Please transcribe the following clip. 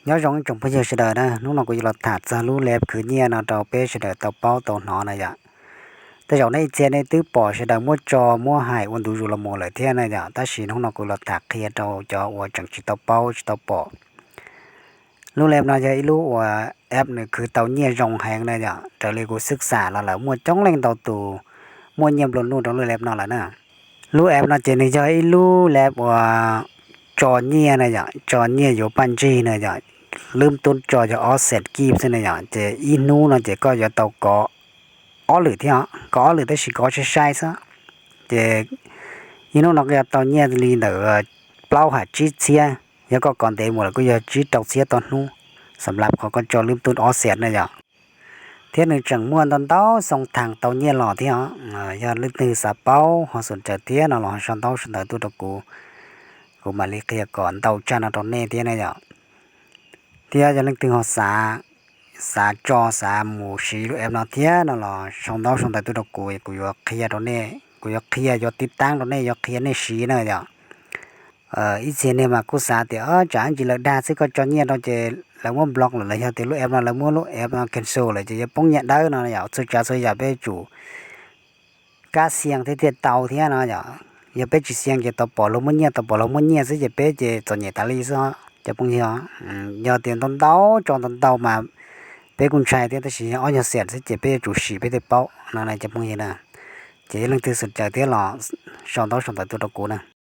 Nyob zoo ib tsoom phooj ywg sawv daws na, hnub no kuv yuav los tham txog lub leb khwv nyiaj no rau peb sawv daws tau paub tau hnov na yom. Tej zaum nej ib txhia nej twb pom sawv daws muab tso muab hais ua ntu zus los mus lawm thiab na yom, tab sis hnub no kuv los tham qhia rau cov uas tseem tsis tau paub tsis tau pom. Lub leb no yog ib lub uas app nws khwv tau nyiaj zoo heev na yom, raws li kuv xwb xam los lawm muaj coob leej ntau tus muaj nyiaj nplua nuj rau lub leb no lawm na. Lub app no ces nws yog ib lub leb uas tso nyiaj na yom, tso nyiaj yuav paj ntsig na yom. Lwb tub tso yog ob xees kib xwb na yom, ces ib hnub no ces koj yuav tau kov ob lwm thiab, kov ob lwm tab sis kov sai sai xwb. Ces ib hnub no koj yuav tau nyiaj li ntawm plaub ham tsib txhiab, yog koj kov ntev mus lawm kuj yog tsib rau txhiab toj hnub, xam lab qhov koj tso lwb tub ob xees na yom. Thiab nws tseem muaj ntau ntau xoo thaas tau nyiaj los thiab os. Yog leej twg xav paub ho xum raws thiab no los ho sau ntaub sau ntawv tuaj rau kuv, kuv mam li qhia kom ntau tshaj no rau nej thiab na yom. Thiab yog leej twg ho xav, xav tso xav mus siv lub app no thiab no los sau ntaub sau ntawv tuaj rau kuv, kuv yuav qhia rau nej, kuv yuav qhia yuav tiv taab rau nej, yuav qhia nej siv na yom. Ib txhia niag mas kuj xav tias tsam ntsis lawv dag xwb koj tso nyiaj rau ces lawv muab block lawm los yog tias lub app no lawv muab lub app no cancel lawm ces yuav poob nyiaj dawb no yom, txhua tsav txhua yam peb yuav tsum kab xiaj thiab thiaj tau thiab no yom. Yog peb tsis xiaj ces tau pom luag muab nyiaj, tau pom luag muab nyiaj xwb ces peb ces txom nyem tas li xwb os cov phooj ywg. Yog tias ntau ntau tso ntau ntau mas peb kuj ntshai thiab, tab sis yog ob nyuag xees xwb ces peb yuav tsum sim peb thiaj paub no na cov phooj ywg na. Ces yog leej twg xum raws thiab los sau ntaub sau ntawv tuaj rau kuv na.